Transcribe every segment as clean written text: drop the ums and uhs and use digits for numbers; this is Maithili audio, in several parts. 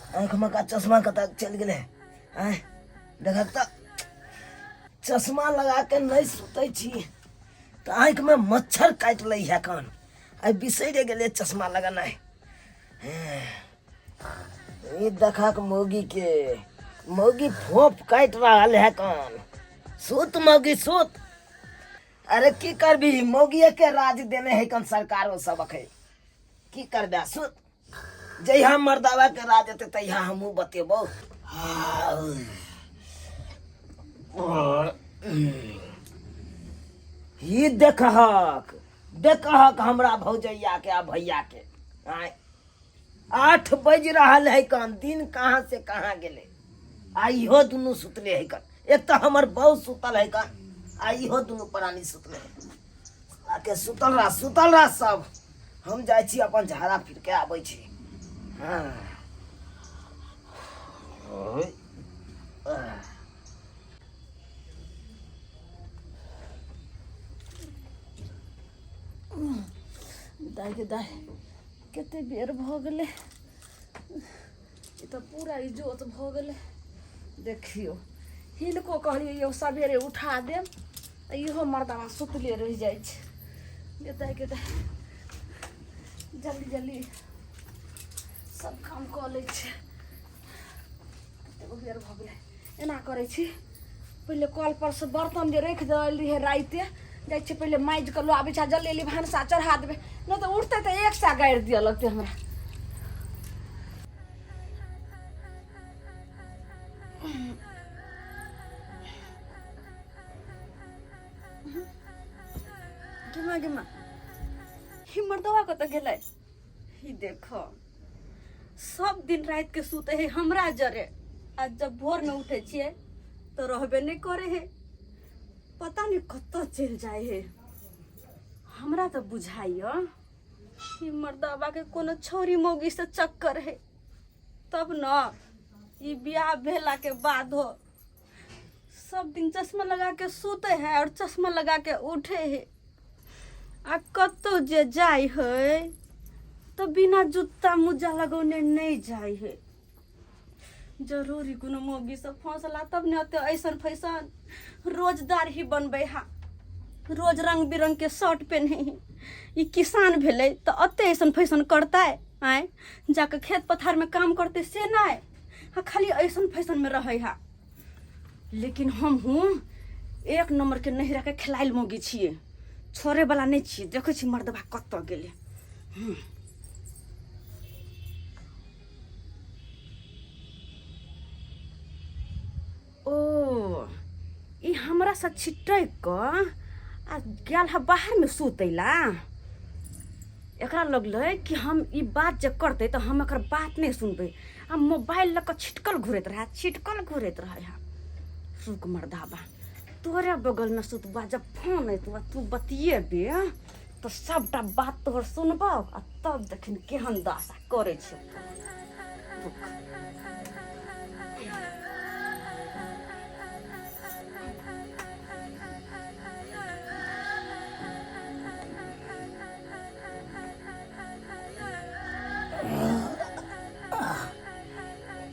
आँखिमे का चश्मा कतऽ चलि गेलै? आँय, देखक तऽ, चश्मा लगा के नहि सुतै छी तऽ आँखिमे मच्छर काटि लै है। कान आइ बिसरि गेलै चश्मा लगेनाइ। ई देखक मौगी के, मौगी फोप काटि रहल है कान। सुत मौगी, सुत। अरे की करबी, मौगिए के राज देने है कन सरकारो सब। अखन की करबे, सुत। जहिया मर्दावा के राज एते तहिया हमहूँ बतेबौ। ई देखहक, देखहक हमरा भौजैया के आ भैया के। आँय, 8 बजि रहल है कन, दिन कहाँ से कहाँ गेलै आ इहो दुनू सुतले है कन। एक तऽ हमर बहू सुतल है कन आ इहो दुनू प्राणी सुतले है। आके सुतल रह, सुतल रह सब। हम जाइ छी अपन झाड़ा फिर के आबै छी। हाँ। दाइ गे दाइ, कते बेर भऽ गेलै? ई तऽ पूरा इजोत भऽ गेलै। देखियौ, हिनको कहलियै यौ सवेरे उठा देब, आ इहो मर्दाबा सुतले रहि जाइ छै। गे दाइ गे दाइ, जल्दी जल्दी सब काम कऽ लै छियै। कतेक बेर भऽ गेलै? एना करै छी, पहिले कल पर से बर्तन जे राखि देल रहियै राइते, जाइ छियै पहिले माजि कऽ लऽ आबै छी आ जल्दी जल्दी भनसा चढ़ा देबै, नहि तऽ उठतै तऽ एक सए गारि दिअ लगतै हमरा। गे गे माँ, ई मर्दवा कतऽ गेलै? ई देखो, सब दिन राति के सुते है हमरा जरे, आ जब भोर में उठे छियै तो रहबे नहीं करे है। पता नहीं कतऽ चलि जाए है। हमरा तऽ बुझाइया ई मर्दाबा के कोनो छौरी मौगी से चक्कर है, तब न ई बियाह भेला के बाद हो सब दिन चश्मा लगा के सुते है और चश्मा लगा के उठे है। आ कतौ जे जाय है तो बिना जूता मोजा लगौने नहीं जाय है। जरूरी कोनो मौगी सब फंसला तब ने ओते ऐसन फैसन। रोज दाढ़ी बनबै हा, रोज रंग बिरंग के शर्ट पेन्हे है। ई किसान भेलै तऽ अते ऐसन फैसन करतै? आँय, जाके खेत पथार में काम करतै से नहि, आ खाली ऐसन फैसन में रहै हा। लेकिन हम हूँ एक नंबर के नहिरा के खिलाइल मौगी छियै, छोड़े वाला नहि छियै। देखै छी मर्दबा कतऽ गेलै। ओ ई हमरा से छिटक कऽ आ गेल है बाहर में सुतैला। एकरा लगलै कि हम ई बात जे करतै तऽ हम एकर बात नहि सुनबै, आ मोबाइल लऽ कऽ छिटकल घुरैत रहै, छिटकल घुरैत रहै है। रुक मर्दाबा, तोरे बगलमे सुतबा, जब फोन अयतौ तू बतियेबे तऽ सबटा बात तोहर सुनबौ आ तब देखिन केहन दशा करै छै। रुक।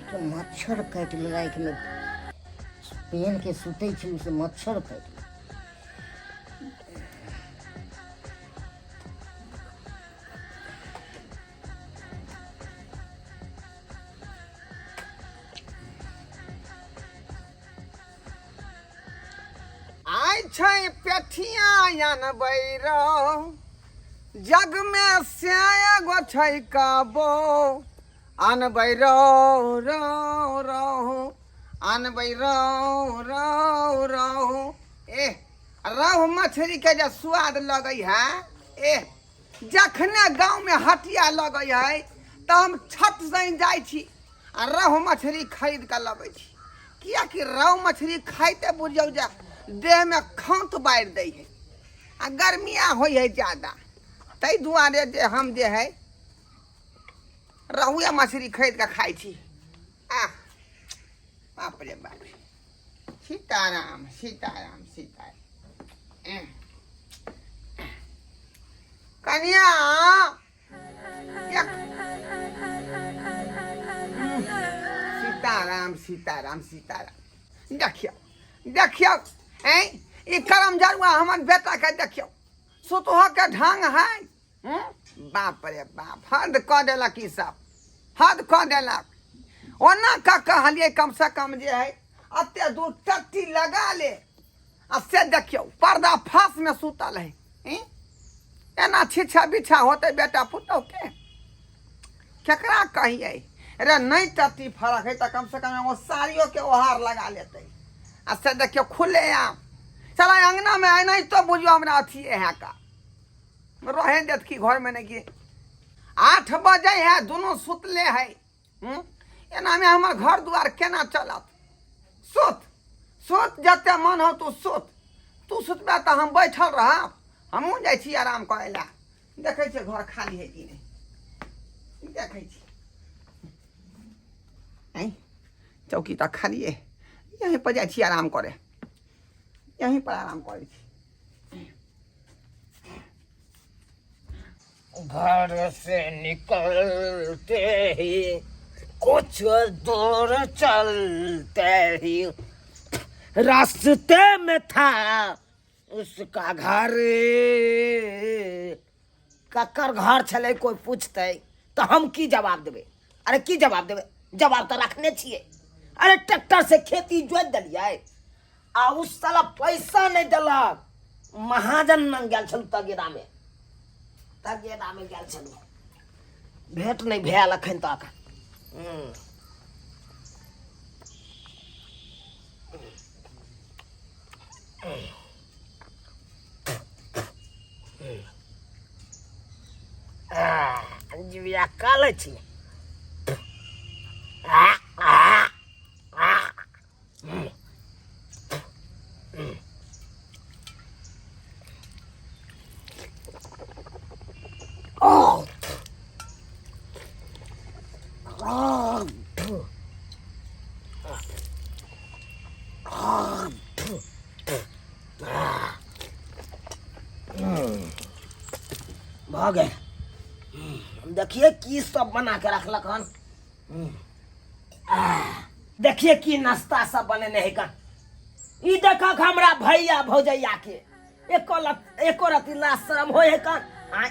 तो मच्छर काटि लेलक आँखिमे। पेन के सुतै छलहुँ से मच्छर काटि लेलक। आइ छै पेठिया अनबै रौ, जगमे से एगो छै कबो अनबै रौ रौ रौ, अनबै रौ रौ रौ। एह, रहु मछली के जे स्वाद लगै है, एह, जखने गाँवमे हटिया लगै है तऽ हम छत से जाइ छी आ रहु मछली खरीद कऽ लबै छी, कियाकि रहु मछली खाइते बुझियौ जे देहमे खौंत बारि दै है आ गर्मिया होइ है ज्यादा। ताहि दुआरे जे हम जे है रहुए मछली खरीद कऽ खाइ छी। आ बाप रे बाप, सीताराम सीताराम सीताराम। कनिया एक सीताराम सीताराम सीताराम। देखियौ देखियौ, ऐं ई करम जरुआ हमर बेटा के देखियौ, सुतहो के ढंग है। बाप रे बाप, हद कऽ देलक ई सब, हद कऽ देलक। ओना कऽ कहलियै कम से कम जे है एते दूर टट्टी लगा ले, आ से देखियौ पर्दा फाँस में सुतल है। एना छिछा बिछा होतै बेटा पुतहु के, केकरा कहियै रे? नहि टट्टी फरक है तऽ कम से कम एगो साड़ियो के ओहार लगा लेतै, आ से देखियौ खुले आम चला अंगना में एनाहितो बुझियौ हमरा अथिए है का रहे देत की घर में नहीं कि 8 बजे है, दुनू सुतले है। एना में हमर घर द्वार केना चलत? सुत सुत जते मन हो तू सुत, तू सुतबे तऽ हम बैठल रहब, हमहूँ जाइ छी आराम करै लए। देखै छियै घर खाली है कि नहि, देखै छी। ऐं, चौकी तऽ खालिए, यहीं पर जाइ छी आराम करे, यहीं पर आराम करै छी। घर से निकलते ही कुछ दूर चलते ही रास्ते में था उसका घर। ककर घर छलै कोइ पूछतै तऽ हम की जवाब देबै? अरे की जवाब देबै? जवाब तऽ रखने छियै। अरे ट्रैक्टर से खेती जोति देलियै आ उ साला पैसा नहि देलक। महाजन लग गेल छलहुँ, तगेदामे तगेदामे गेल छलहुँ, भेंट नहि भेल एखन तक। जिबिया कऽ लै छी। भऽ गेल। देखिए की सब बना के रखलक हन। देखिए की नाश्ता सब बनेने है कन। ई देखक हमरा भैया भौजैया के एको लत एको रति लाज शरम होय है कन? आय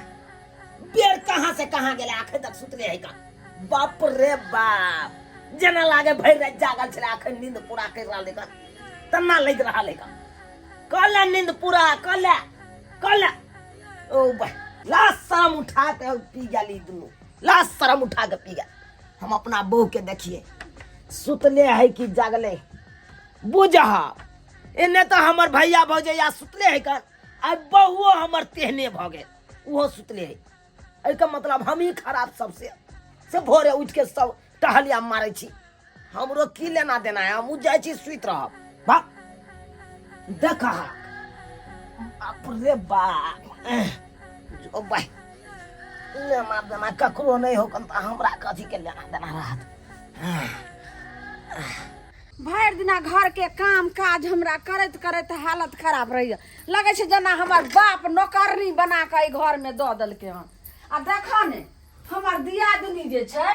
बेर कहाँ से कहाँ गेले, आखिर तक सुतले है कन? बाप रे बाप, जेना लागे भरि राति जागल छलै, आखिर नींद पूरा कर रहल है कन, तना लागि रहल है कन। कल नींद पूरा कल कल ओ बा लाज शरम उठा के पी गेल ई दुनू, लाज शरम उठा के पी गेल। हम अपना बहू के देखिए सुतले है कि जागले बुझह। एने तो हमर भैया भौजैया सुतले है कन, आ बहुओ हमर तेहने भऽ गेल, ओहो सुतले है। एहिके मतलब हम ही खराब सबसे से भोरे उठि के सब टहलिया मारै छी। हमरो की लेना देना है, हमहूँ जाइ छी सुति रहब। भाग देख, बाप रे बाप, जो भाई लेना देना ककरो नहीं हो तऽ हमरा कथी के लेना देना रहत? भरि दिना घर के काम काज हमरा करैत करैत हालत खराब रहैया। लगै छै जेना हमर बाप नौकरनी बना कऽ एहि घरमे दऽ देलकै हन। आ देखऽ ने हमर दियादनी जे छै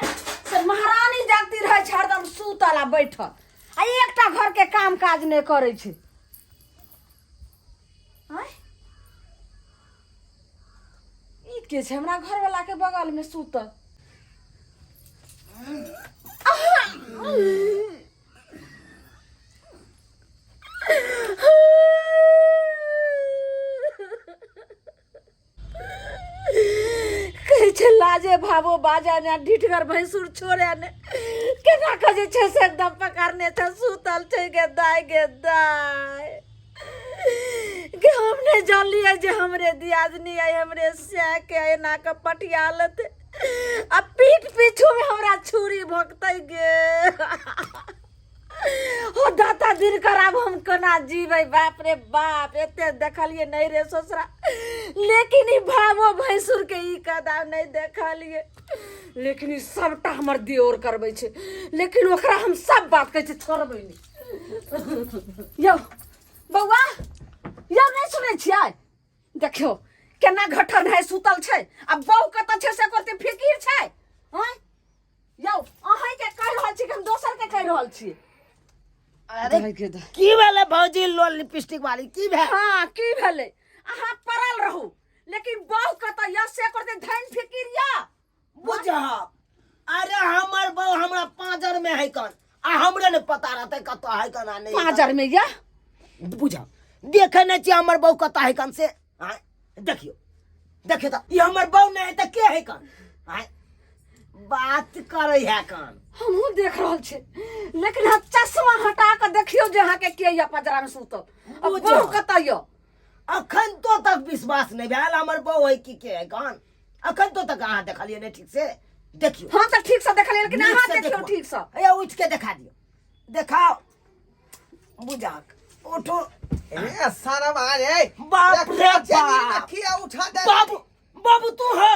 से महारानी जगती रहै छै, हरदम सुतल आ बैठल, आ एकटा घर के काम काज नहि करै छै। आँय, ई के छै हमरा घरवाला के बगल में सुतल? कहै छै लाजे भावो बाजा ने, ढिठगर भैंसुर छोड़े ने, केना कऽ जे छै से एकदम पकड़ने छै, सुतल छै। गे दाय, गे दाय गे, हम नहि जानलियै जे हमरे दियादनी आइ हमरे सैह के एना कऽ पटिया लेतै आ पीठ पीछू में हमरा छुरी भोकतै। गे हो दाता दिनकर, आब हम केना जीबै? बाप रे बाप, एते देखलियै नहि रे ससुरा, लेकिन ई भावो भैंसुर के ई कदा नहि देखलियै। लेकिन ई सबटा हमर दियोर करबै छै, लेकिन ओकरा हम सब बात कहै छै, छोड़बै नहि। यौ बौआ यौ, नहि सुनै छियै? देखियौ केना घटन है, सुतल छै आ बहु कतऽ छै से करते फिकिर छै। आँय यौ, अहाँके कहि रहल छी कि हम दोसर के कहि कहि रहल छी। अरे की भेलै भौजी, लोल लिपस्टिक वाली की भेल? हाँ, की भेलै? अहाँ पड़ल रहू, लेकिन बहु कतऽ यऽ से करते धन फिकिर यऽ। बुझब, अरे हमर बहु हमरा पाँजर में है कन, आ हमरे ने पता रहते कतऽ है कन आ नहीं। पाँजर में यऽ? बुझब, देखे नहीं छियै हमर बहु कतऽ है कन से। आँय, देखियो देखियो तऽ ई हमर बहु नहीं है तऽ के है कन? आँय, बात करे है कन। हमहूँ देख रहल छी, लेकिन अहाँ चश्मा हटा कऽ देखियौ जे अहाँके के यऽ पजरा में सुतल। अब बुझब। बहु कतऽ यऽ? अखन तो तक विश्वास नहीं भेल हमर बहु है कि के है कन। अखन तो तक अहाँ देखलियै नहीं ठीक से? देखियो। हम तऽ ठीक से देखलियै, लेकिन नीक अहाँ से देखियौ। देखबो। ठीक से। हैया उठि के देखा दियौ, देखाओ। बुझाक उठो। ए सरवा रे। बाप रे बाप। रखिया उठा दे। बाबू, बाबू तू हो,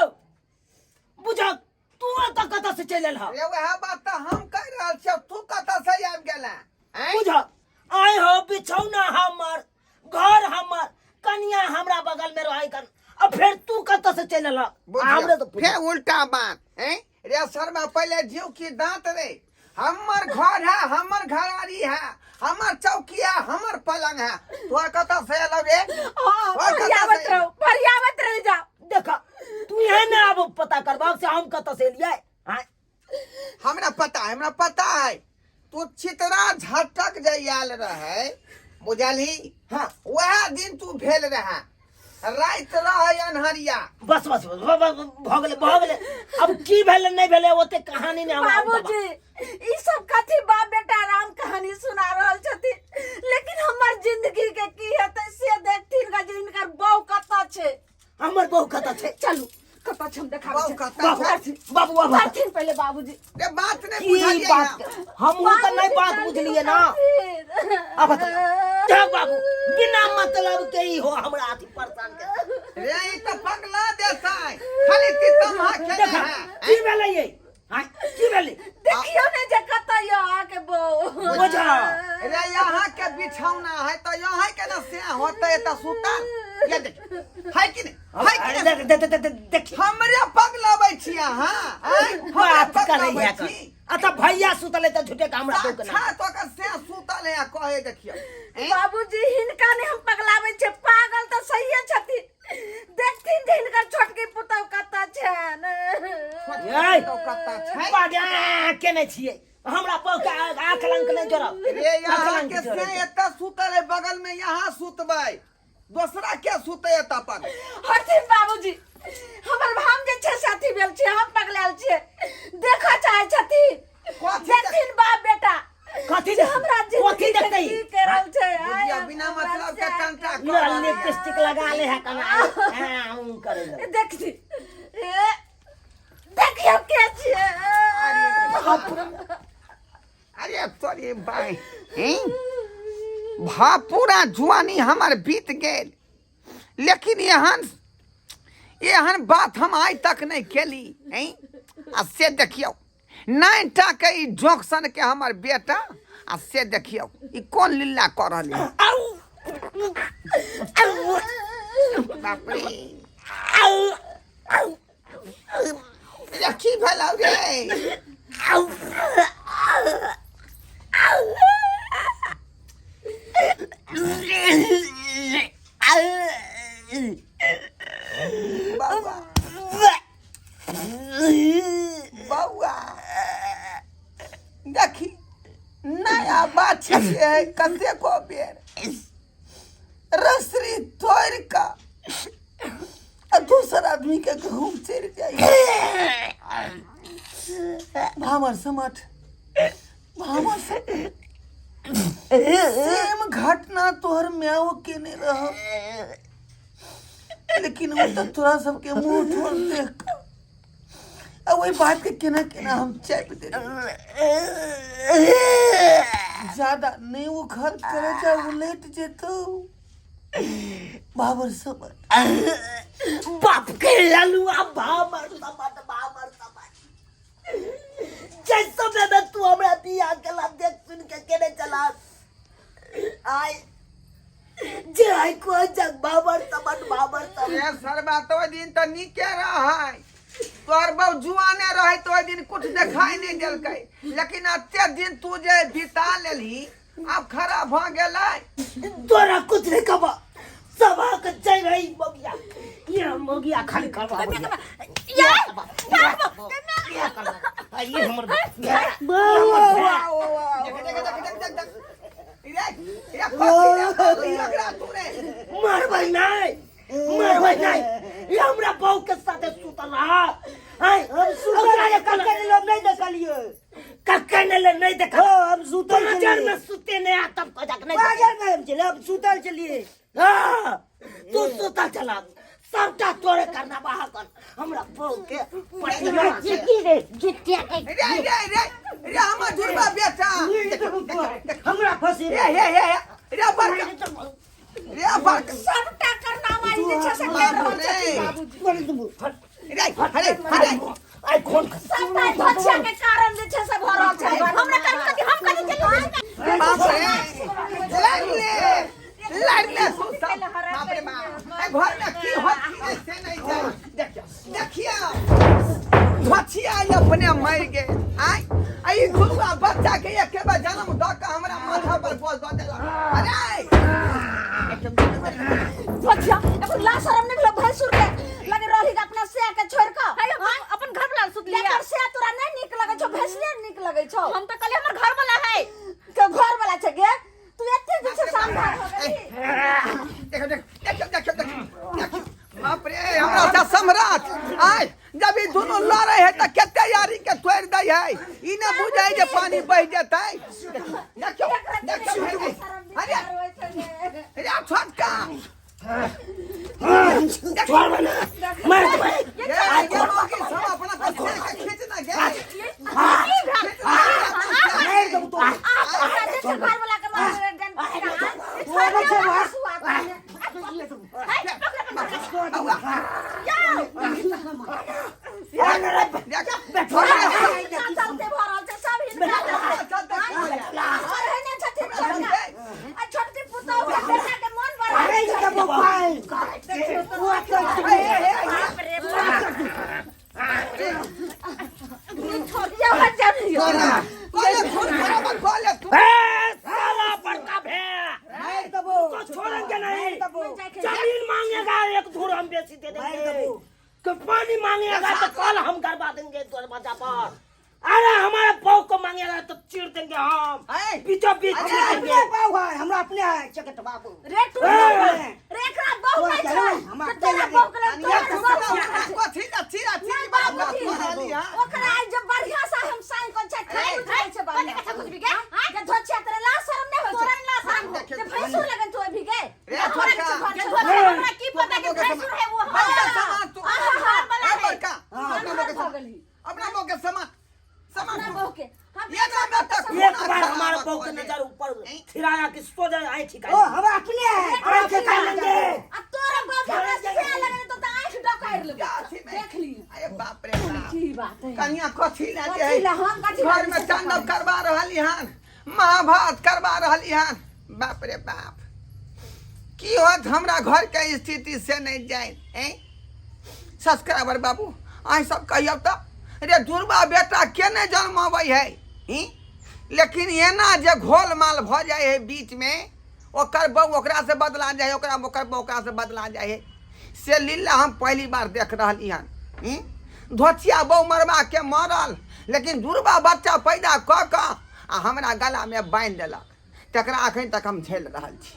बुझाक तू एतऽ कतऽ से चलि एलह? रे वएह बात तऽ हम कहि रहल छियौ, तू कतऽ से आबि गेला? आँय? बुझक आइ हो, बिछौना हमर, घर हमर, कनिया हमरा बगल में रहै कन, आ फेर तू कतऽ से चलि एलह? बुझियौ, हमरे तो फेर उल्टा बात हैं रे शर्मा, पहले जीव की दांत रे। हमर घर है, हमर घरारी है, हमर चौकी है, हमर पलंग है, तोर कतऽ से एलौ रे? हाँ, तोर कतऽ फरियावत से रहू, फरियावत रहि जाओ। देखा, तू यहाँ ने आब पता करबा से हम कतऽ से एलियै? आँय? हमरा पता है, हमरा पता है, तू चितरा झटक जे आयल रहे, बुझलही? हाँ। वएह दिन तू भेल रहे, राति रहे अन्हरिया। बस बस बस, बस, बस, भऽ गेलै भऽ गेलै। अब की भेलै नहि भेलै ओते कहानी नहि हमरा बाबूजी, ई सब कथी बाप बेटा राम कहानी सुना रहल छथिन, लेकिन हमर जिंदगी के की हेतै से देखथिन गा जे हिनकर बहु कतऽ छै। हमर बहु कतऽ छै? चलू, कतऽ छै हम देखाबै बहु छी। कतऽ बाबू छै? बाबू बाबू। उतारथिन पहिले बाबूजी। रे बात नहि की बुझलियै बात ना। हमहूँ तऽ नहि बात बाबूजी, बुझलियै ना। उतारथिन। अब बताओ जाओ बाबू, बिना मतलब के ही हो हमरा अथी परेशान के। रे ई तऽ पगला देतै, खाली तितम्हा खेने देखा है। की भेलै ये? हाँ, की भेलै? देखियौ ने जे कतऽ यऽ अहाँके बहु। बुझा। रे यहाँ के बिछौना है तऽ यहाँ के ना से होतै तऽ सुतल। ये देख, है कि नहीं, है कि अरे नहीं? देख देख देख देख देखिए। हमरे पगलबै छी अहाँ, आँय? हमरे बात करै पगलबै है छी। अच्छा भैया सुतलै तऽ झूठे के हमरा बहु के नाम। साक्षात ओकर से सुतल है आ कहे देखियौ। आँय? बाबूजी, हिनका नहि हम पगलाबै छियै, पागल तऽ सहिए छथिन। देखथिन जे हिनकर छोटकी पुतहु कतऽ छनि। एय, तो कत्ता छै? बागे केने छियै हमरा बहु के आँख लंक नहि जोड़ब। रे यहाँ आँख लंक के जोड़ब। से एतऽ सुतल है बगल में, यहाँ सुतबै, दोसरा के सुतै एतऽ पर? हटथिन बाबूजी, हमर हम जे छै से अथी भेल छियै, हम पगलायल छियै, देखऽ चाहै छथिन। कथी देखथिन बाप बेटा कथी जे हमरा कथी जिंदगी के देखतै? की करल छै। आय, बुझियौ, हम बिना हमरा मतलब के सएह टंटा कर- कऽ रहल है। लिपस्टिक लगा ले है कना हां उ करे ले। देखथिन, ए, देखियौ के छियै। अरे बाप रे। अरे तोरी बाई हैं? भा पूरा जुआनी हमर बीत गेल, लेकिन एहन एहन बात हम आइ तक नहि केली हैं? आ से देखियौ, नाइनटा के ई जोंक के हमर बेटा, आ से देखियौ ई कोन लीला कऽ रहल है। आउ आउ। बाप रे। आउ आउ। रे की भेलौ रे? आउ। बौआ बौआ, देखी नया बात छै, कतेको बेर रसरी तोड़ि कऽ आ दोसर आदमी के गहूम चढ़ि जाइ। भामर समठ, भामर समठ, सेम घटना तोहर मायो केने रह, लेकिन ओ तऽ तोरा सबके मुंह ठोर देख कऽ आ ओहि बात के केना केना हम चापि देलियै। ज्यादा नहि ओ घर करे जा उलटि जेतौ बाबर समठ। बाप के ललुआ, भामर समट, भामर समट, जै समय में तू हमरा बियाह केला, देख सुन के केने चला आय जे आइ कोइ जग बाबर समट, बाबर समट। ए सरबा, तो दिन तऽ नीके रहै। तोहर बहु जुआने रहे तो ओहि दिन कुछ देखाई नहीं देलकै, लेकिन एते दिन तू जे बिता लेलही, आब खड़ा भऽ गेलै। तोरा कुछ नहीं कबा सभा के जाय रही मोगिया, ये मोगिया खाली करवा ये ये हमर देख देख देख देख देख देख, रे रे, कथी रे मारली एकरा तू रे? मारबै नहीं, मारबै नहीं, ये हमरा बहू के साथे सुतल रहा। आय हम सुतल ओकरा रहियै, कक्का ने हम नहीं देखलियै। कक्का ने ले नहीं देखा। हाँ, हम सुतल बाजार छलियै। में सुते नहीं आ तब को जाके नहीं। बाजार में हम छलियै, हम सुतल छलियै। हाँ, तू सुतल चला, सबटा तोरे करना बाहर कर हमरा बहू के पटिया। रे जितिया के रे रे रे रे, हमर जुड़वा बेटा, देख देख देख, हमरा फंसी रे रे रे रे, बड़का रे बड़का। सबटा करनामा ई जे छै से कर रहल छथिन बाबूजी। बड़ी दुबू। रे अरे अरे, आइ खून सबटा ई धोछिया के कारण जे छै से भऽ रहल छै। हमरा कथी कथी, हम कथी चलू? बाप रे, लड़ ले लड़ ले तू सब। बाप रे बाप, ए घर में की होत की नहीं से नहीं जाए। देखियो देखियो, धोछिया ई अपने मर गए। आय आई जुड़वा बच्चा के एके बार जन्म द के हमरा माथा पर बोझ द देलक। अरे धोछिया, एगो ला शरम नहीं भेलो भैंसुर के? लगे रही अपना से के छोड़ के अपन घर वाला सुत लिया। एकर से तोरा नहीं नीक लगै छौ, भैंसले नीक लगै छौ। हम त कहलियै हमर घर वाला है के घर वाला छै गे, तू एते जे छै सामधान हो गेली। देखो देखो देखो देखो देखो देखो, बाप रे, हमरा से सम्राट आय जब ई दुनू लड़े है त कते यारी के तोड़ दै है, ई ने बुझै जे पानी बहि जेतै। देखियो देखियो, अरे अरे छोटका छोड़ बना मार देबै। ये ये मौकी सब अपना पसीने के खींच ना गे। मारि देबू तोरा। घर वाला के मार दे। देख चलते भऽ रहल छै सब हिनका चलते। और है ने छथिन छोटका आ छोटकी पुतहु के बेटा के मन बढ़ा। मारि देबू भाइ। बाप रे बाप, छोड़िया बच्चा नहीं। कोले खून खराबा कोले तू। ए साला बड़का भेड़ा, मारि देबू। तो छोड़ेंगे नहीं। मारि देबू। जमीन मांगेगा एक धूर हम बेची दे मारि देंगे देबू। कि पानी मांगेगा तो कल हम करवा देंगे दरवाजा पर। अरे हमारे बहू को मांगेगा तो चीर देंगे हम, ऐ, बीचों बीच अरे, चीर अपने देंगे। पाव है, हमरा अपने है चकट बाबू। रे तू ए! रे, एकरा बहु नहीं तोरा छै हम तऽ अपने तोरा लगे। बहु के लेल ये तोरा तू बहु छै। कथी ला चीरा नहीं चीरी बात बाबूजी, रहली हां? ओकरा आइ जब बढ़िया से हम साइन कर छै, खाइ बुझै छै बढ़िया। कथी कुछ भी गे जे धोछिया, तोरा ला शरम नहीं होइ छौ? तोरा ला शरम हो जे भैंसुर लगन तू अभी गे? रे हमरा छोटका, किछु घर छै, हमरा की पता कि भैंसुर है वो? बड़का सामान तू अहाँ घर वाला ए है। बड़का, अपना बहू के भऽ सामान, गेलही। अपना बहू के सामान सामान अपना तू। बहू के हम ये ना ना तक एक बार हमारे बहू के नजर ऊपर थिराया कि सो जाए आई ठिकाई। ओ हमरा अपने है। आँख निकालेंगे। आ तोरा बहू के हमरा से लगन तो आँख डकारि लेबै, देख ली। अरे बाप रे बाप, की बात है? कनिया कथी ला जे कथी ला हम कथी ला घर में तांडव करवा रहली हन, महाभारत करवा रहली हन। बाप रे बाप, की होत हमरा घर के स्थिति से नहीं जाए। हैं सब्सक्राइबर बाबू, अहीं सब कहियौ तऽ रे दुर्बा बेटा के नहि जन्मबै है ही? लेकिन एना जे घोल माल भऽ जाइ है बीच में, ओकर बहू ओकरा से बदला जाइ है, ओकरा ओकर बहू ओकरा से बदला जाइ है, से लीला हम पहली बार देख रहली हन ही? धोचिया बहू मरबा के मरल, लेकिन दुर्बा बच्चा पैदा कऽ कऽ आ हमरा गलामे बान्हि देलक, तकरा अखन तक हम झेल रहल छी।